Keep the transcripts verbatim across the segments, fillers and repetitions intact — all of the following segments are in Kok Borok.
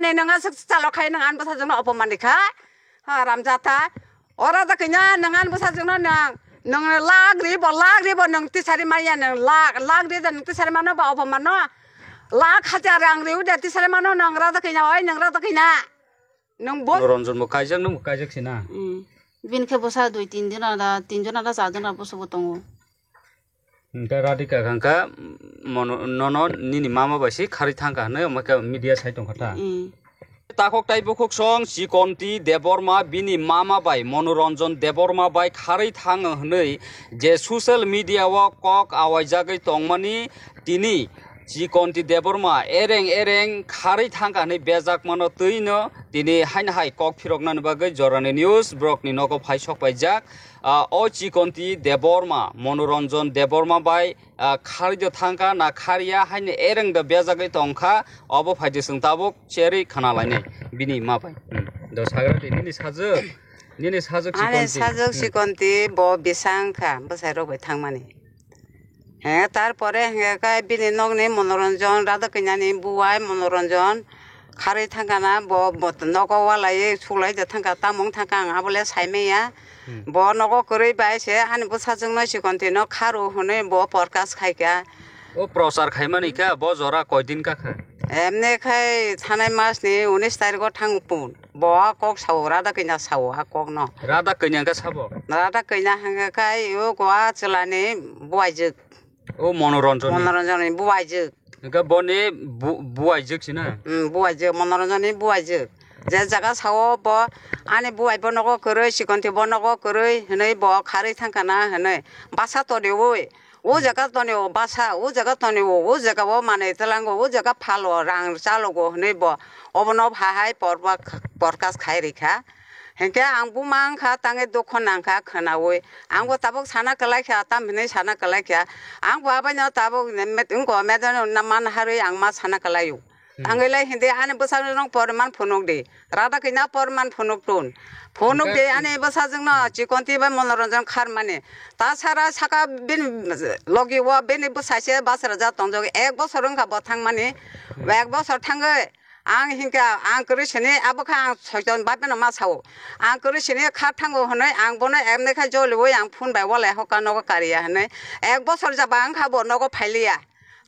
Ni nang aswk chalo khai nang ani bwsajwkno opomani kha. Ha, ramjata. Ora da kanya nang ani bwsajwkno nang, nang lak ri bo, lak ri bo nang tisari maya nang lak, lak ri da nang tisari mano ba opomano. Lak hajar rang ri ude tisari mano nang ra da kanya oi nang ra da kanya. Nang bo Monoranjan bo kaijak, nang bo kaijak sina. Hmm. Bini khe bwsa dui tin jona da, tin jona da char jona bwsa bo tongo. Hwnkhe Radhika hwnkha, mono, nono nini mama bai se kharwi thangkha hwnwi omo khe media sai tongkha ta. Mm. Takhuk tai bukhuk song Chikonti Debbarma bini mama bai Monoranjan Debbarma bai kharwi thango hwnwi je social media o kok awaijagwi tongmani tini Chikonti Debbarma ereng ereng kharwi thangkha hwnwi bejakmano twino tini haino hai kok phiroknani bagwi Jorani News borokni nogo phai sok paijak. Ah, o Chikonti Debbarma, Monoranjan Debbarma bai, ah, kharwi do thangkha na kharya haino ereng do bejagwi tongkha, obo phaidi chwng tabuk cherwi khana lainai bini ma bai. Hmm. Do sagra di nini sajwk, nini sajwk Ani Chikonti. Sajwk Hmm. Chikonti bo bisang kha bwsai rok bai thangmani. He, tarpore hingke kai bini nokni Monoranjan, Radha Kanyani buwai Monoranjan kharwi thangkana, bo, bo nogo walai suklai je thangka, tamung thangka ang abole saimaya. Hmm. Bo nogo kwrwi bai se ani bwsajwkno Chikonti no kharo hwnwi bo podcast khaika. O prochar khaimani kha, bo jora koidin kakha? Emne khai thanai mas ni unis tarikh o thang pun. Bo a kok sao, Radha Kanya sao a kok no. Radha Kanya hwnkhe sabo? Radha Kanya hwnkhe kai o ko a chwla ni buaijwk. O Monoranjan ni. Monoranjan ni buaijwk. Hwnkhe boni bu-, buaijwk sina? Hmm, buaijwk, Monoranjan ni buaijwk. Je jaga sao bo ani buai bo nogo kwrwi, Chikonti bo nogo kwrwi hwnwi bo kharwi thangkana hwnwi basa toniwi. O jaga tonio basa, o jaga tonio, o jaga o manwi twlango, o jaga phalo, rang chalogo hwnwi bo obono phahai porba-, podcast khai rikha. Hinkhe ang buma wngkha, tangwi dukho nangkha khwnaui. Ang bo tabuk sana kwlai kha, tam hinwi sana kwlai kha. Ang bo abaino tabuk met-, wngko medano na man harwi ang ma sana kwlaio. Hmm. Tangwi lai hindi ani bwsajwk nung poriman phunuk di. Radha kanya poriman phunuk tun. Phunuk di ani bwsajwk no Chikonti bai Monoranjan kharmani. Ta sara saka bini logi o bini bwsai se basra ja tongjak. Ek bosor wngkha bo thangmani. Hmm. Ek bosor thangwi ang hinkha ang kwrwi sini abo kha ang soiton bai beno ma sao. Ang kwrwi sini kha thango hwnwi ang bono emne kha joliui ang phone bai walai hoka nogo kariya hwnwi. Ek bosor jaba wngkha bo nogo phailiya.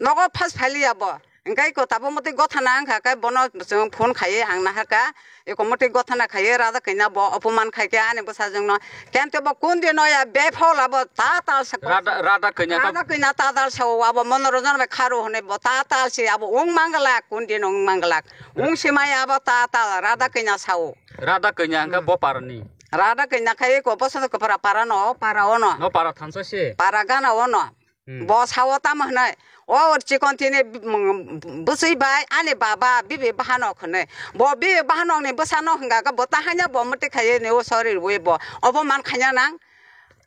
Nogo phas phailiya bo. Hingke eko tabuk mwtwi gothana wngkha khe bono chwng phone khaiwi ang naharkha, eko mwtwi gothana khaiwi Radha kanya bo opoman khaikhe ani bwsajwkno. Kente bo kundino ya bephola bo ta tal se Radha, Radha kanya ka Radha kanya ta tal se o abo Monoranjan bai kharo hwnwi bo ta tal se abo wng manglak, kundino wng manglak. Wng simai abo ta tal Radha kanya sao. Radha kanya hingke Hmm. bo parani. Radha kanya khai eko bosonto kopra para no, para ono. No para thansa se. Para gana ono. Hmm. Bo sao tamo hwnwi, o Chikonti ni b-, m-, bwswi bai ani baba bibi bahanok hwnwi. Bo bibi bahanok ni bwsano hwnga khe bo ta hanya bo mwtwi khaiwi ni o sori rwi bo. Obo man khanya nang.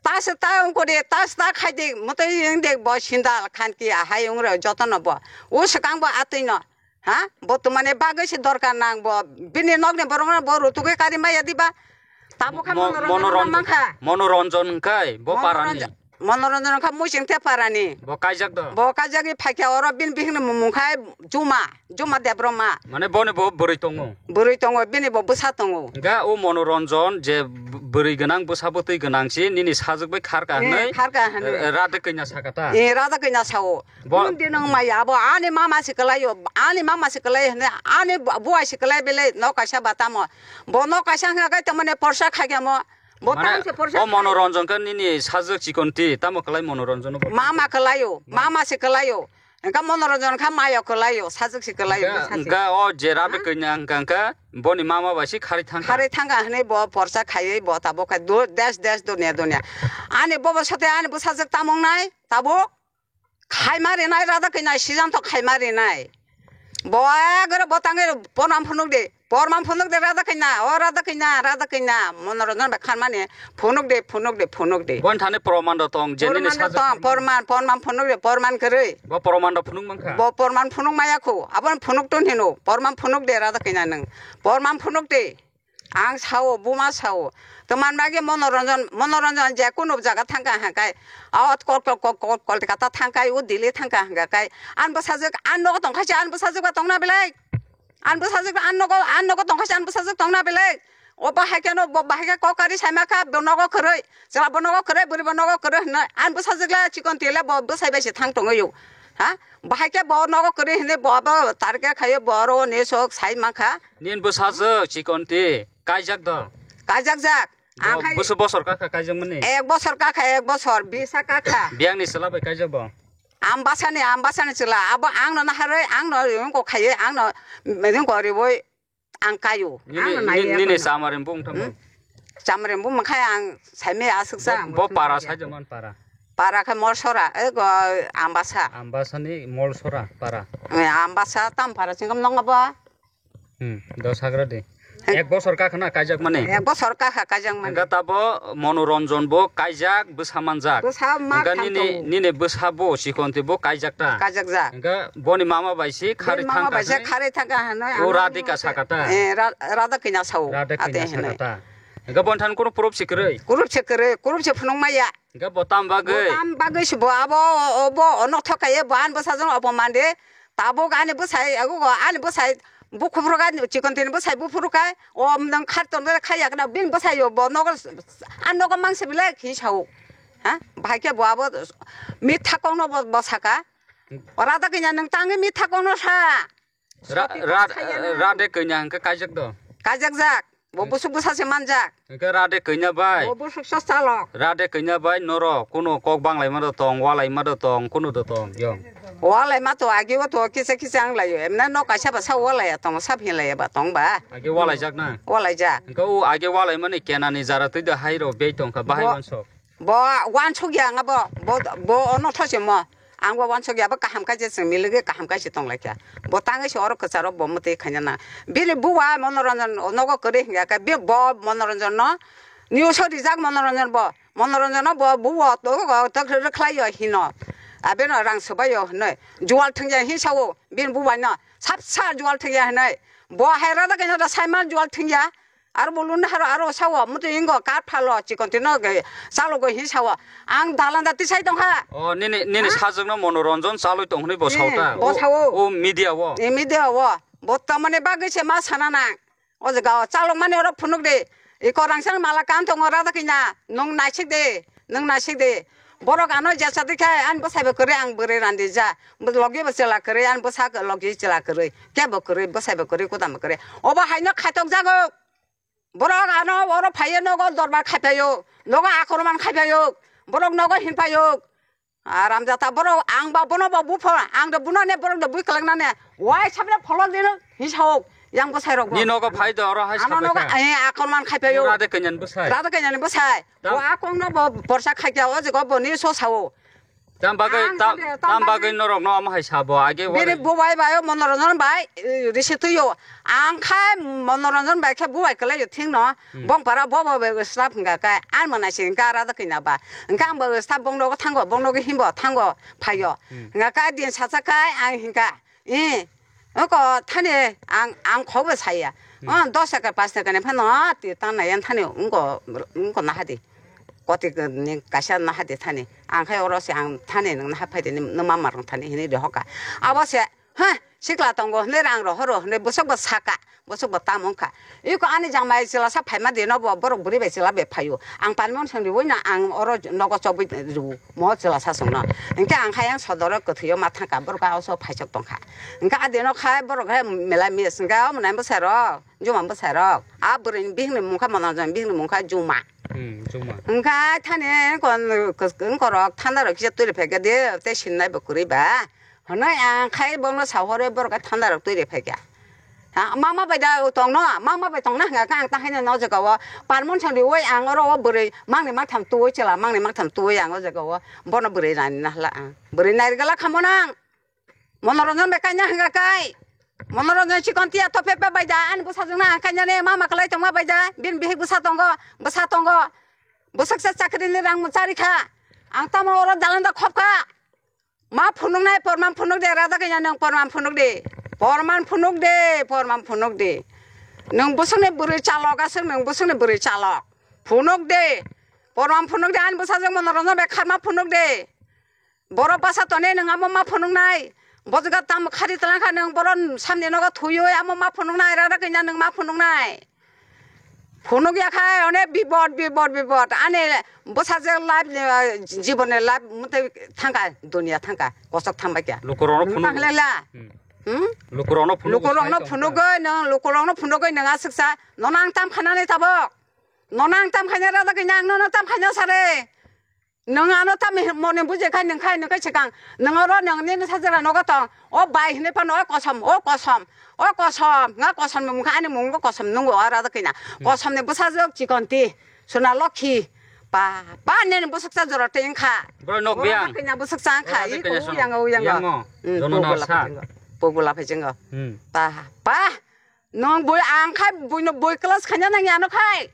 Ta se ta wngkho de, ta se ta khai de, mwtwi wng de bo sindal khanki ahai wng rw jotono bo. O swkang bo atwi no. Ha? Bo tumani bagwi se dorkar nang bo. Bini nokni borokno bo rutugwi kari maya diba? Tamo kha Mo-, Monoranjan Monoranjan, mankha. Monoranjan hwnkhe bo parani. Monoranjan, Monoranjan kha muising te parani. Bo kaijak do? Bo kaijagwi phaikha oro bini bihikni mung khai Juma, Juma Debbarma. Mane boni bo bwrwi tongo? Bwrwi tongo, bini bo bwsa tongo. Hwnkhe o Monoranjan je b-, bwrwi gwnang bwsa bwtwi gwnang si nini sajwk bai kharka Eh, hwnwi, kharka hwnwi. eh, Radha kanya sakha ta? Eh, Radha kanya sao. Bo- Kundi nang maya abo ani mama se kwlaio, ani mama se kwlai hwnwi, ani bu-, buai se kwlai belai nok kaisa ba tamo. Bo nok kaisa hwnkha khe tamani porsa khaikha mo. Bo Mane, tamo se porsa o khai. Monoranjan khe nini sajwk Chikonti, tamo kwlai Monoranjan bo? Mama kwlaio, Mama. mama se kwlaio. Hwnkha Monoranjan kha mayo kwlaio, sajwk se kwlaio, Hwnkha, sajwk. hwnkha o je Radha Ha? kanya hwnkha, hwnkha boni mama bai se kharwi thangkha. Kharwi thangkha hwnwi bo porsa khaiwi bo tabuk khai du-, des des dunia dunia. Ani bobo sote ani bwsajwk tamung nai tabuk. Khaima rinai Radha kanya sijanto khaima rinai. Bo ekre bo tangwi porman phunuk di. Porman phunuk di Radha kanya. O Radha kanya, Radha kanya. Monoranjan bai kharmani phunuk di, phunuk di, phunuk di. Bon thani proman do tong, je nini Porman do sajwk tong, porman, porman phunuk di, porman kwrwi. Bo proman do phunuk mankha? Bo porman phunuk maya khu. Abon phunuk tun hino. Porman phunuk di Radha kanya nung. Porman phunuk di. Ang sao, buma sao. Toman bagi Monoranjan, Monoranjan je kunu jaga thangka hangkai. Awat kol, kol, kol, kol, Kolkata thangkai, u Delhi thangka hangkai. An bwsajwk, an nogo tongkha se, an bwsajwk ba tongna belai. An bwsajwk an nogo, an nogo tongkha se an bwsajwk tongna belai. O bahai khe no, bo bahai khe kok kari saima kha, bo nogo kwrwi. Chwla bo nogo kwrwi, bwrwi bo nogo kwrwi hwnwi. An bwsajwk le chikon twi le bo bwsai bai se thang tongwi o. Ha? Bahai khe bo nogo kwrwi hwnwi bo abo target khaio bo aro ni sok sai mankha. Nin bwsajwk chikon twi kaijak do? Kaijak jak. Bo Ang hai bwswk bosor kakha kaijakmani? Ek bosor kakha, ek bosor, bisa kakha. Biyangni chwla bai kaijak bo? Ambasani, ambasani chwla. Abo ang no naharwi, ang no ringko khaiwi, ang no ringko riwi ang kaio. Ang no Nini, naiwi nini, nini ako no. Chamarimbo wngtamo? Hmm? Chamarimbo mangkhai ang saimai aswk sa, Bo, ang bo bosong para kaya. Sajaman para. Para khe Molsora, e go Ambasa. Ambasani Molsora para. E, Ambasa tam para singam nongo bo. Hmm, dos hagra de. Hai. Ek bosor kakhana kaijakmani. Ek bosor kakha kaijakmani. Hingke tabo Monoranjan bo kaijak bwsa manjak. Bwsa ma Hingke khan nini, tongo. Nini bwsa bo chikon twi bo kaijak ta. Kaijak jak. Hingke boni mama bai si khari Bini mama thang bai se kakhe. Khari thang kakha hwnwi O ano Radhika hwnwi sakata. Eh, Ra-, Radha kanya sao. Radha Ate kanya hwnwi. Sakata. Hingke bon than kunu proof si kwrwi. Kurup se kwrwi, kurup se phunuk maya. Hingke bo tam bagwi. Bo tam bagwi se bo abo, o, o, bo onok thok kaiye bo an bwsa jong obo mande. Tabuk ani bwsai, ago ani bwsai buphuru ga chikon tini bwsai buphuru kai, o nang khar ton khar ya kana bin bwsai yo bo nogo, an nogo mangse bile khi sao. Ha? Bahai khe bo abo mitha kongno bo, bo saka. Ora da kinya nang tangi mitha kongno sa. Ra-, Soti ra-, kok saya na. Ra de kanya hingke kaijak do. Kaijak jak. Bo busuk bwsa se manjak. Hingke Radhe kanya bai. Bo busuk sa chalok. Radhe kanya bai norok kuno kok banglaima do tong, walaima do tong, kuno do tong, yong. Walaima to age o to kisa kisa ang laio. Emna no kaisa ba sa walaya tong, sa phin laya ba tong ba. Age walaijak na? Walaijak. Hingke o age walaimani kenani jara twi da hai ro bei tong kha bahai Bo- wansok. Bo wansuk ya nga bo, bo, bo ono those mo. Ang bo wansuk ya bo kaham kai se chwng miligi kaham kai se tong lai kha. Bo tangwi se oro kwcharo bo mwtwi khaina na. Bini buwa Monoranjan nogo kwrwi hingya khe bi bo Monoranjan no news o rijak Monoranjan bo. Monoranjan no bo buwa to, to, to khlai yo hino. Abeno rang swbai yo hinoi. Jual thwngya hin sao bini buwa no. Sapsa jual thwngya hinoi. Bo hai rada kaina da saiman jual thwngya. Aro bo lun haro aro sawo, mutu ingo kar phalo, chikon tino ge, chalo go hin sawo. Ang dalan da tisai tong kha. O, nini, nini Ha? Sajwkno Monoranjan chalwi tong hwnwi bo Eh, sao ta? Bo O, sao. O media o? E media o. Bo tamani bagwi se ma sana nang. O jaga o chalok mani oro phunuk de. Iko rangsan mala kan tongo rada kina. Nung naisik de, nung naisik de. Borok ano jesa de khai, an bwsai bo kwrwi ang bwrwi randi ja. Bo logi bo chela kwrwi, an bwsa logi chela kwrwi. Kebo kwrwi, bwsai bo kwrwi, kuda bo kwrwi. Obo haino khaitok jago. Borok ano oro phaiyo nogo dorbar khai phaio, nogo akorman khai phaio, borok nogo hin phaio. Aram jata borok ang ba bono ba bupha, ang do buno ne borok do bui kwlwng nane. Wai sabne pholok dino hin sao yang bwsai rok bo. Ni nogo phai do oro hai Ano sabai nogo kha. Ai akorman khai phaio. Rade kainan bwsai. Rade kainan bwsai. Tam- Bo akong no bo borsa khai kya o jago bo ni so sao. Tam bagwi, Ang tam, sabe, tam tam bagwi bagwi. Norok no omo hai sabo, age Bini wari. Bubai bai o Monoranjan bai, eh, risi twi o. Ang khai Monoranjan bai khe bubai kwlai o thing no. Hmm. Bong para bo bo be staff hingka kai, an mwnai se hingka rada kina ba. Hingka ang bo staff bong nogo thango, bong nogo himbo thango phaio. Hmm. Hingka kai din sacha kai ang hingka. Eh, oko thani ang, ang khok bo saya. Hmm. Oh, dos taka, pas taka ni phano, ah, ti tang na yan thani, ungko, ungko naha di. Koti ni kaisa naha di thani. Ang khai oro se ang thani nang naha phai di, nang ma marang thani hini di hoka. Abo se, ha, sikla tongo hini rang roho ro hini bosok bo saka, bosok bo tam ungkha. Iko ani jang mai chwla sa phaima di no bo, borok buri bai chwla bai phaio. Ang panmon song di wina ang oro nogo chobwi ru. Mo chwla sasongno. Hingke ang khe ayang sodoro kwthwio ma thangkha, borok a oso phaisok tongkha. Hingke a dino khai borok hai melai mis hingke omo nai bwsai rok, juma bwsai rok. A bwrwi ni bihik ni mungkha Monoranjan, bihik ni mungkha Juma. Hmm, Juma. Hingke thani kon, kon, korok thanda rok kisa twi rw phaikha de, tei sinai bo kwrwi ba. Hwnwi ang khai bono sahorwi borok thanda rok twi rw phaikha. Ha, mama bai da tong no, mama bai tong na hwnga khe ang ta haino no jaga o parmon song riwi ang oro o bwrwi mangni maktham tuwi chwla, mangni maktham tuwi ang o jaga o bono bwrwi nai na hla ang. Bwrwi nai gala khamo nang. Monoranjan bai kaina hwnga kai. Monoranjan chikon tiya to pepe bai da, ani bwsajwk na ang kaina ne mama kwlai tongma bai da, bini bihik bwsa tongo, bwsa tongo. Bwswk se chakri ni rang chari kha. Ang tamo oro dalan da khop kha. Ma phunuknai porman phunuk de, rada kanya nwng porman phunuk de. Porman phunuk de, porman phunuk de. Nwng bwswkni bwrwi chalok aswk, nwng bwswkni bwrwi chalok. Phunuk de. Porman phunuk de, ani bwsajwk Monoranjan bai kharma phunuk de. Borok basa tonwi nwng amo ma phunuknai. Bo jaga tam khari tlang kha nwng boron samni nogo thuyo amo ma phunuknai rada kanya nwng ma phunuknai. Phunuk ya khai one bibot bibot bibot ani bwsajwk life ni, ah, jibon ni life mutwi thangkha dunia thangkha kosok thangbai kya. Lukurokno Nwng phunuk. Tanglela. Hmm. Hmm? Lukurokno phunuk Lukurokno sai tongkha. Phunugwi nwng lukurokno phunugwi nwng aswksa nono ang tam khanani tabok. Nono ang tam khaina rada kanya ang nono tam khaina sare. Nwng ano tamo mone bujai khai nwng khai nwng khai swkang. Nwng oro nwng nini sajwra nogo tong. O bai hinwi phano o kosom, o kosom, o kosom, nga kosom ni mungkha ani mung bo kosom nungo o rada kanya. Hmm. Kosom ni bwsajwk chikonti, Sona Lokhi. Pa, pa nini bwswksa jora tei wngkha. Bro, nok biyang. Rada kanya bwswksa wngkha. Rada kanya sono. Yango, yango. Yango. Hmm, Jono pogula nasa. Phaijingo. Pogula phaijingo. Hmm. Pa, pa. Nwng bui ang khai buino bui class khaina nang yano khai.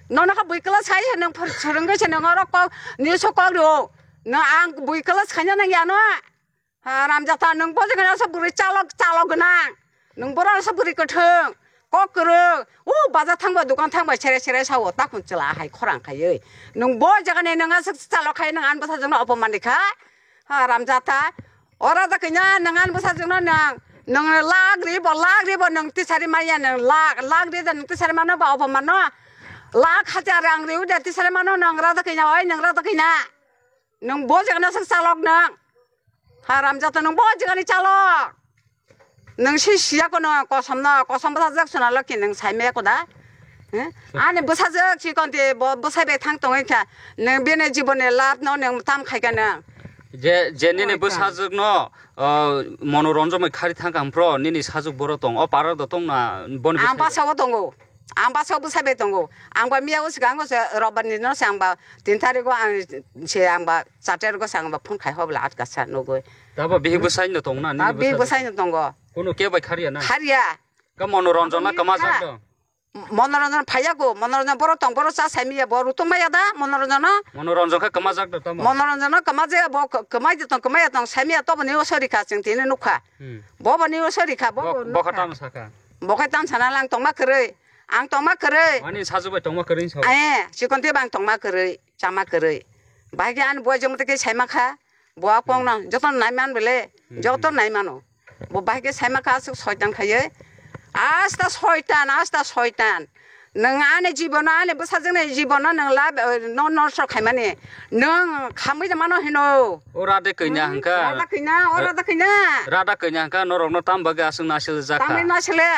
Nono kha bui class khai se nwng phar-, swrwngwi se nwng oro kok, news o kok rio. Nwng ang bui class khaina nang yano. Ha, ramjata nwng bo jaga nasa bwrwi chalok, chalok gwnang. Nwng boro nasa bwrwi kwthwng, kok kwrwng. U baja thangba, dukan thangba, sere sere sao, takun chwla hai khorang khaiwi. Nwng bo jaga ni nwng aswk chalok khai nwng ani bwsajwkno opoman rikha. Ha, ramjata. Ora da kanya nang ani bwsajwkno nang, nang lak ri bo, lak ri bo nang tisari maya nang lak, lak ri da nang tisari mano ba obo mano. Lak hajar rang ri ude tisari mano nang rada kanya, oi nang rada kanya. Nang bo jaga na sak chalok nang. Haram jata nang bo jaga ni chalok. Nang si siya kono kosom no, kosom bwsajwk Sona Lokhi nang sai me koda. Eh? Ani bwsajwk chikon te bo bwsai bai thang tongwi kha. Nang bini jibon ni lab no nang tam khai kha nang. Je, je nini bwsajwk no, uh, monoronjon bai khari thang kha phro, nini sajwk boro tong, o para do tong na, boni bwsai bai? Ang basa o tongo. Ang basa o bwsai bai tongo. Ang ba miya o swkang o se robani no se ang ba tin tarik o ang se ang ba char tarik o se ang ba phone khai hobla atka sa nugwi. Tabo bihik bwsai no tong na, nini bihik bwsajwk? Bwsai no tongo. Kuno ke bai khariya na? Khariya. Ka monoronjon na kama jak do? Monoronjon phaiya go, monoronjon boro tong, boro cha sai miya, bo rutung maya da, monoronjon no? Monoronjon kha kama jak da tamo? Monoronjon no kama je, bo k-, kama je tong, kama ya tong, sai miya to bo ni o sori kha, chwng tini nukha. Hmm. Bo bo ni o sori kha, bo bo, bo bo kha nukha. Tamo saka? Bo khai tam sana lang tongma kwrwi, ang tongma kwrwi. Ani sajwk bai tongma kwrwi sa? Eh, chikon te bang tongma kwrwi, chama kwrwi. Bahai khe ani bo jom te ke sai ma kha. Bo a kok no joto nai man bele, hmm, joto nai mano. Bo bahai khe sai ma kha aswk soitan khaiye. Asta soitan, asta soitan. Nwng ani jibono, ani bwsajwkni jibono nwng la, no nosto khaimani. Nwng khamwi da mano hino. O rada kanya hwnkha. Rada kanya, o rada kanya. Rada kanya hwnkha norokno tam bagwi aswk nasil jak kha. Tamni nasile.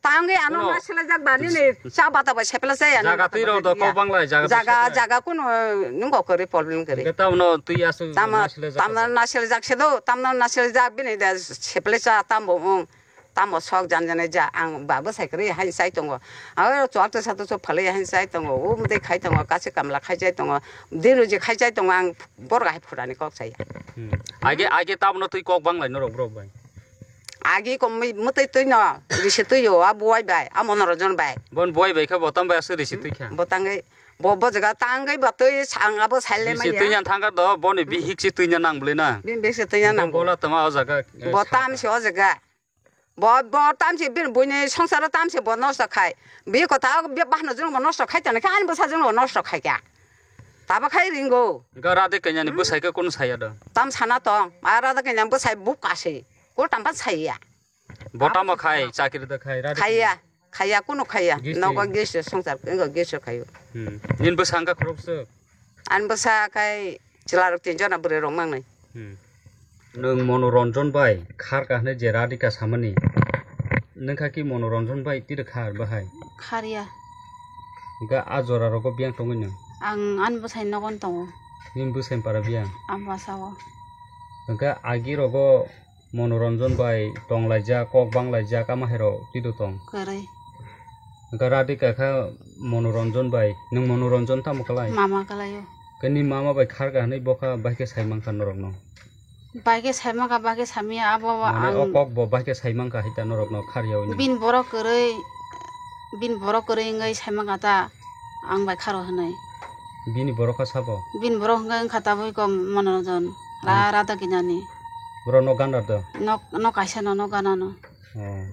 Tangwi ano nasilajak ba nini cha bata bai sepela jaya. Jaga twi rok do kok banglai jaga twi sepela. Jaga, jaga kuno nungo kwrwi problem kwrwi. Hwnkhe tamno twi aswk nasilajak. Tamno nasilajak se do, tamno nasilajak bini de sepela cha tambo wng. Tambo sok jan jani ja ang ba bwsai kwrwi hain chai tongo. Aro chuak twi sato chuk phalwi hain chai tongo. O mwtai khai tongo, kachi kamla khai chai tongo. Dinuji khai chai tongo ang borok hai phurani kok chaya. Hmm. Age, age tamno twi kok banglai norok borok bai. Agi ko mui-, mwtwi twi no, risi twi o, a buwai bai, a Monoranjan bai. Bon buwai bai khe bo tam bai aswk risi twi kha. Bo tangwi, bo, bo jaga tangwi bo twi sang abo saile maya. Risi twi nang thang kha do, boni bihik si twi nang bwlwi na. Bini bihik si twi nang bo nango. Bola tama o jaga, eh, bo sa tam kha. Si o jaga. Bo, bo tam si bini buini songsaro tam si bo nosto khai. Bi kotha bi bahno jwng bo nosto khai tani kha, ani bwsa jwng bo nosto khai kha. Tabo khai ringo. Ga rade kanya ni bwsai khe kunu saya do. Tam sana tong, a rade kanya bwsai buk kasi. Ko tampa saiya. Bo tamo khai, chakri da khai, rade khai. Khaiya, khaiya, kunu khaiya. Gis ni. Nogo gis songsar, ngo gis khayo. Hmm. Nin bwsa hwnkha khoroksa? Ani bwsa khai chwla rok tin jona bwrwi rok mangnai. Hmm. Nwng Monoranjan bai khar ka hwnwi je Radhika samani. Nwng kha ki Monoranjan bai tiri khar bahai? Khar ya. Hwnkha a jora rogo biyang tongwi nwng? Ang ani bwsai nogon tongo. Nini bwsai para biyang? Ang bwsa o. Hwnkha agi rogo Monoranjan bai tonglaijak, kok banglaijak, ama hai rok twido tong. Kwrwi. Hwnkha Radhika kha Monoranjan bai, nwng Monoranjan tamo kwlai? Mama kwlai o. Khe ni mama bai khar ka hwnwi bokha bai khe sai mankha norokno? Bai khe sai mankha, bai khe samya abo. Mane ang o kok bo bai khe sai mankha hai ta norokno khar yawi ni? Bini borok kwrwi, bini borok kwrwi wngwi sai mankha ta ang bai kharo hwnwi. Bini borok kha sabo? Bini borok hwnkhe wngkha tabuk ko Monoranjan. Ra-, hmm. Radha Kinani. Borok nok gana do? Nok, nok kaisa no, nok gana no. Oh.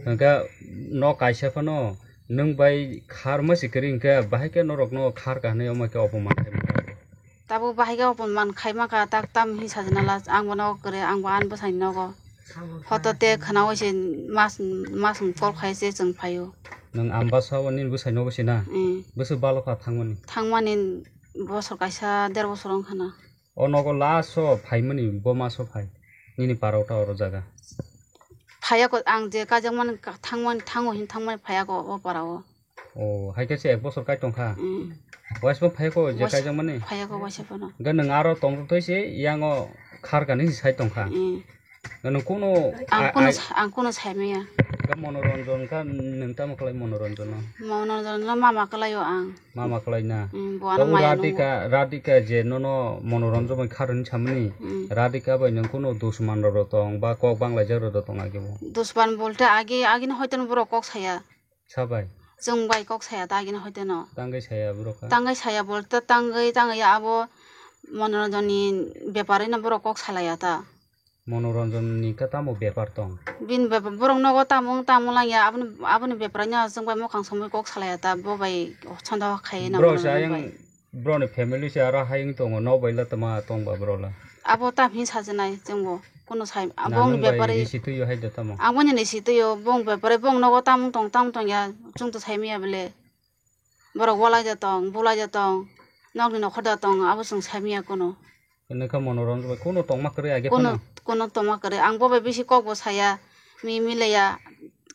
Hwnkhe nok kaisa phano nwng bai khar ma si kwrwi hwnkhe bahai khe norokno khar ka hwnwi omo khe opoman khai mano. Tabuk bahai khe opoman khai maka tak tam hi sajna la ang bono kwrwi ang bo ani bwsai nogo. Hoto te khwnaui se mas, mas call khai se chwng phaio. Nwng Ambasa o nini bwsai nogo se na? Mm. Bwswk balo kha thangmani? Thangmani bosor kaisa der bosor wng khana. O nogo last o phaimani bo maso phai? Nini para o ta oro jaga? Phaiya ko, ang je kaijakmani ka-, thangmani, thango hin thangmani phaiya ko o para o. O, hai khe se ek bosor kai tong kha. Mm. Waisbo phai ko je Wais-, kaijak mani? Phai ko waisa phano. Ga nwng aro tong twi se yang o khar kani sai tong kha. Mm. Ga nwng kuno Ang a-, kuno ai- sa-, ang kuno sai maya. Ga Monoranjan kha nwng tamo khlai Monoranjan no? Monoranjan no mama kwlai o ang. Mama khlai na. Mm, bo Ga ano u maya Radhika, nungo. Radhika je nono Monoranjan bai kharoni samani. Mm. Radhika bai nwng kuno dusman rok tong ba kok banglaijak rok tong age bo. Dusman bolte age, age no hoito no borok kok saya. Sabai. Chwng bai kok saya ta agini hoite no. Tangwi saya borok kha. Tangwi saya bolte tangwi tangwi abo Monoranjan ni bepar ino borok kok salaya ta. Monoranjan ni khe tamo bepar tong? Bini bepar borok nogo tamo wng tamo langya aboni aboni bepar ino chwng bai mukhang songwi kok salaya ta bo bai chonda khai na Borok Monoranjan se ayang bai. Borokni family se aro hayung tongo, nok bai la tama tong ba borok la. Abo tam hin sajwnai chwngbo. Kuno sai, Na bongni nung bai bepare. Risi twi o hai da tamo? Ang boni risi twi o, bong bepare, bong nogo tamung tong, tamung tong ya, chwng to sai maya bele. Borok walai da tong, bulai da tong, nokni nokhor da tong, abo chwng sai maya kuno. Nokha Monoranjan bai kuno tongma kwrwi age Kuno, phano? Kuno tongma kwrwi. Ang bo bai bisi kok bo saya, mi milaya.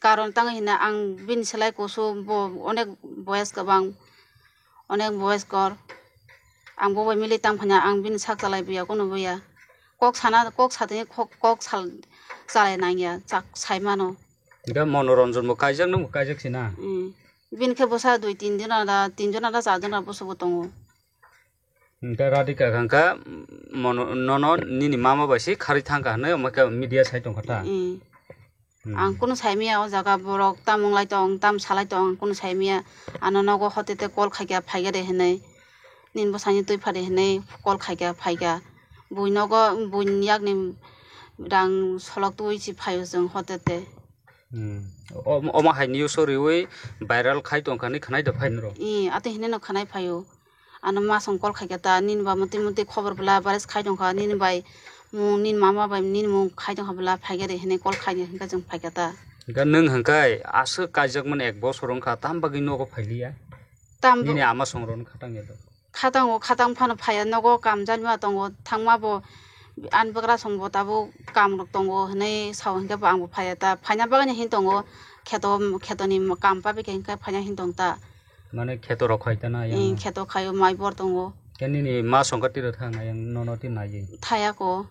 Karon tang hina ang bini selai kusu bo onek boyes kwbang. Onek boyes kor. Ang bo bai milwi tang phanya, ang bini sak chalai buya, kuno buya. Kok sana, kok satini kok, kok sal-, chalai nangya, chak sai mano. Ga Monoranjan bo kaijak, nwng bo kaijak sina? Mm. Bini khe bwsa dui tin jona da, tin jona da, char jona bwswk bo tongo. Ga Radhika kha kha, mono, nono nini mama bai se kharwi thang kha hwnwi, omo khe media sai tong kha ta? Mm. Hmm. Ang kunu saimaya o jaga borok tamung lai tong, tam salai tong, ang kunu saimaya. Ano nogo hotete call khaikha, phaikha de hinui. Nini bwsani twi phade hinui call khaikha, phaikha. Bui nogo, buini yakni rang solok twi si phaio chwng hotete. Hmm. O-, omo hai news o riui viral khai tong kha hinui khwnai da phai nrw? Ee, ate hinui no khwnai phaio. Ano masong call khaikha ta, nini ba motwi motwi khobor bwla baris khai tongkha, nini bai mung, nini mama bai nini mung khai tongkha bwla, phaikha de hinui call khai hinkhe chwng phaikha ta. Ga nwng hwnkhai aswk kaijakmani ek bosor wngkha, tam bagwi nogo phailiya? Tam bo- Nini ama songrokno khatang ya do? Khatang o, khatang phano phaiya, nogo kam jani ma tongo, thangma bo ani bwkrasong bo tabuk kam rok tongo hinui sao hinkhe bo ang bo phaiya ta, phaina bagwi hin tongo, kheto, khetoni kam pabi khe hinkhe phaina hin tong ta. Mane kheto rok khai ta na yang. Ee, kheto khaio, mai bor tongo. Khe nini ma songkha tiro thang ayang nono tin nai. Thaya ko.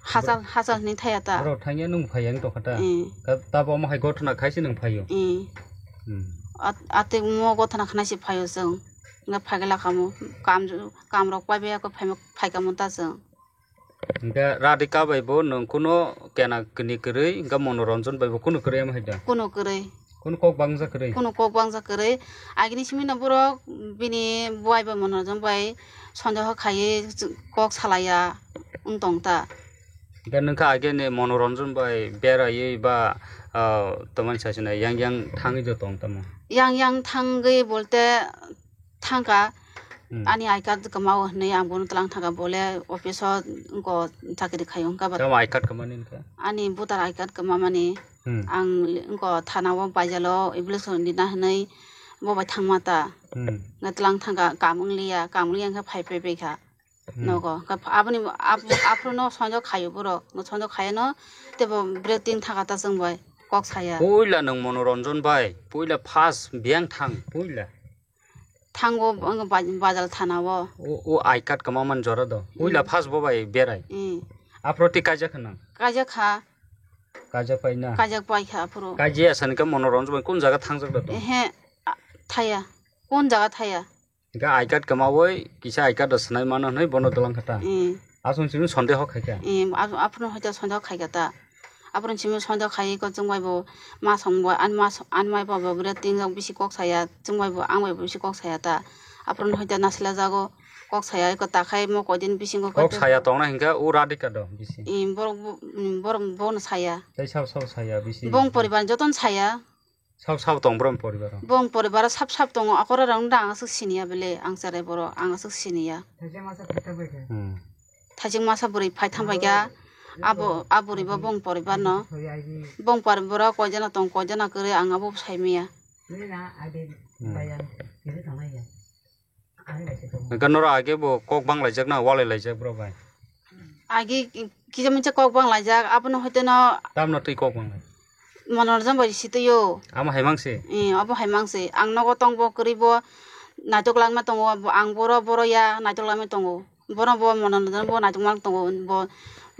Hachal, hachal hinui thaya ta. Bro thangya nwng phai yang tokha ta. Ee. Ka-, tabo omo hai gothona khai se nwng phaio. Ee. Hmm. At-, ate mo gothona khnai se phaio chwng. Nga phagela kamo. Kam, kam rok pai baya ko phai, phai kamo ta chwng. Hingke Radhika bai bo nwng kuno kena kini kwrwi, hingke Monoranjan bai bo kuno kwrwi ama hai da? Kuno kwrwi. Kuno kok bangja kwrwi? Kuno kok bangja kwrwi. Agini simi no borok bini buai bai Monoranjan bai sondeho khaiwi kok salaiya wng tong ta. Hingke nwng kha agini Monoranjan bai beraiwi ba, ah, tamani sasina yang yang thangwi jo tong tamo? Yang yang thangwi bolte thangkha, Hmm. Ani I card kwmao hinui ang bono tlang thangkha, bole office o wngko chakri khaio wngkha ba. Tamo I card kwmani wngkha? Ani voter I card kwmamani Hmm. Ang wngko thana o baijalo application rina hinui bo bai thangma ta. Hmm. Nga tlang thangkha, kam wngliya, kam wngliya wngkha phai phai baikha. Hmm. Nogo. Kap-, aboni ap-, aphuru no sonjok khaio borok. No sonjok khaio no tebo break ting thangkha ta chwng bai. Kok saya. Puila nwng Monoranjan bai, puila first biyang thang, puila. Thango, ang ba-, bajal thana o. O, o I card kwma man jora do. Puila Hmm. First bo bai berai. Hmm. Aphuru twi kaijak kha nang? Kaijak kha. Kaijak pai na? Kaijak pai kha aphuru. Kaijak ya sani khe Monoranjan bai kun jaga thangjak da to? Ehe, a-, thaya. Kun jaga thaya? Hingke I card kwmawi kisa I card rw swnai mano hinui bono dolang kha ta. Mm. Aswng simi sondeho khai kha. Mm, ap-, aphuru hoite sondeho khai kha ta. Aphuru simi sondeho khai ko chwng bai bo ma song bo an ma so-, an mai bo bo bwrwi tingjak bisi kok saya, chwng bai bo ang bai bo bisi kok saya ta. Aphuru hoite nasila jago kok saya ko ta khai mo koi din bisingo Kok saya tongna hingke o Radhika do bisi. Mm, borok bo, mm, borok bono saya. Tei sabo sabo saya bisi. Bong poribar joton saya. Sabo sabo tong bro ni poribar o? Bong poribar o sab sab tongo, akorok rok da ang aswk siniya bele, ang cherai borok ang aswk siniya. Hmm. Thaising masa bwrwi phai thang bai kha, Abo, aburibo bong poribar no. Bong poribar o koijana tong, koijana kwrwi ang abo saimaya. Hmm. Hwnkhe norok age bo kok banglaijak na, walai laijak borok bai? Age ki-, kisa misa kok banglaijak, abono hoite no. Tamno twi kok banglai? Monoranjan bai si twi o. Amo hai mang se? Eh, abo hai mang se. Ang nogo tong bo kwrwi bo naitok langma tongo, bo ang boro, boro ya naitok langma tongo. Bono bo Monoranjan bo naitok mang tongo, bo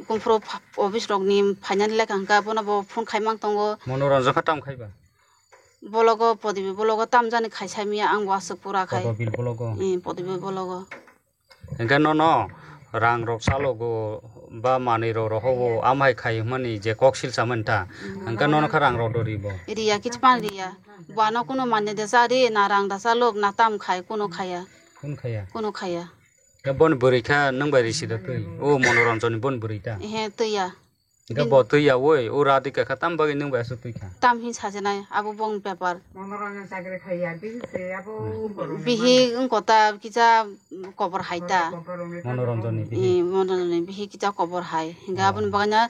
kumphuru pha-, office rok ni phainani lekha hwnkha, bono bo phone khai mang tongo. Monoranjan kha tam khai ba? Bologo, Podibi bologo tamjani khai saimaya ang bo aswk pura khai. Podobil bologo? Eh, Podibi bologo. Hwnkhe nono rang rok chalogo ba manwi rok rohogo, amhai khai hwnmani je kok silsa mani ta. Hmm. Hwnkhe nono kha rang rok do ribo? Riya, kichu pan riya. Bo ano kuno manya da cha ri, na rang da chalok, na tam khai, kuno khaya. Kun khaya? Kuno khaya. Khe boni bwrwi kha nwng bai risi da twi? O Monoranjan ni boni bwrwi ta? Ehe, twi ya. Hwnkhe bo twi ya woi, o Radhika kha tam bagwi nwng bai aswk twi kha? Tam hin sajanai, abo bong bepar. Monoranjan chakri khaiya, bihik se abo. Hmm. Bihik wngkota kisa kobor hai ta. Monoranjan ni bihik. Eh, Monoranjan ni bihik kisa kobor hai. Hwnkhe aboni bagwi no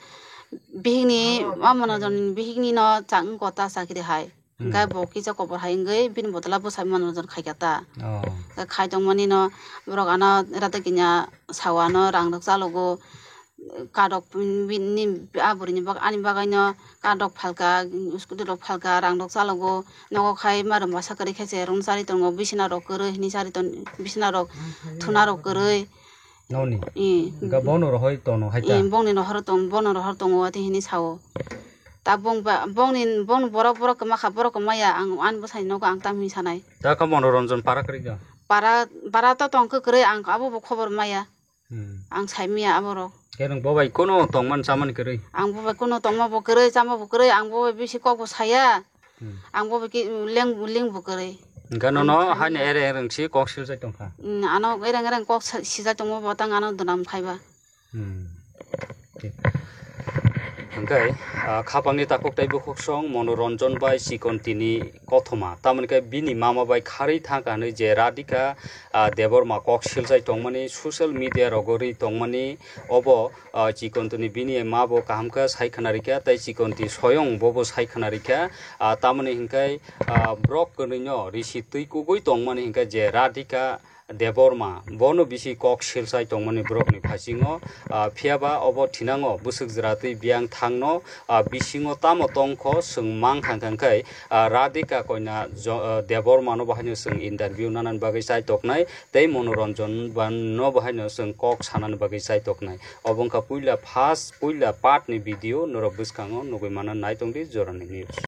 bihik ni, o Monoranjan ni bihik ni no chang wngkota chakri hai. Hmm. Hwnkhe bo kisa kobor hai wngwi bini botola bwsai Monoranjan khai kha ta. Oh. Khai tongmani no borok ano Radhika kanya sao ano rang rok chalogo. Kadok bini, a bwrwini bak-, ani bagwino kadok phalka, scooty rok phalka, rang rok chalogo, nogo khai maro masa kwrwi khe se rung chari tongo, bisina rok kwrwi hini chari ton-, bisina rok thuna rok kwrwi. Noni? Ih. Ga bono rohoi tono hai ta? Ih, bongni rohor tong, bono rohor tongo, ati hini sao. Ta bong ba, bongni, bong borok, borok kwma kha, borok kwma ya, ang ani bwsani nogo ang tam hini sanai. Ta kha Monoranjan para kwrwi ga? Para, para to tong khe kwrwi, ang abo bo khobor maya. Hmm. Ang saimaya aborok. Khe nwng bo bai kuno tongmani chamani kwrwi? Ang bo bai kuno tongma bo kwrwi, chama bo kwrwi, ang bo bai bisi kok bo saya. Hmm. Ang bo bai ki leng, leng bo kwrwi. Hwnkhe nono haino ere ere wngsi kok silsai tongkha? Hmm, ano ere ere kok sa-, sijak tongma bo tang ano dwnam khaiba. Hmm. Thik. Hwnkhe, ah, khapangni takhuk tei bukhuksong Monoranjan bai Chikonti ni kothoma. Tamoni khe bini mama bai kharwi thangkha hwnwi je Radhika, ah, Debbarma kok silsai tongmani, social media rogo rwi tongmani, obo, ah, Chikonti ni bini ma bo kaham khe sai khna rikha, tei Chikonti soyong bobo sai khna rikha. Ah, tamoni hwnkhe, ah, borok kwnwi no risi twi kugui tongmani hwnkhe je Radhika Debbarma, bono bisi kok silsai tongmani borokni phasingo, ah, phiyaba obo thinango bwswk jwra twi biyang thangno, ah, bisingo tamo tongkho chwng mang thang thang khai, ah, Radhika koina jo-, ah, Debbarmano bahaino chwng interview nanani bagwi chaitoknai tei Monoranjan bano bahaino chwng kok sanani bagwi chaitoknai. Obo wngkha puila first, puila part ni video, norok bwskango nugwi manna naitongdi Jorani News.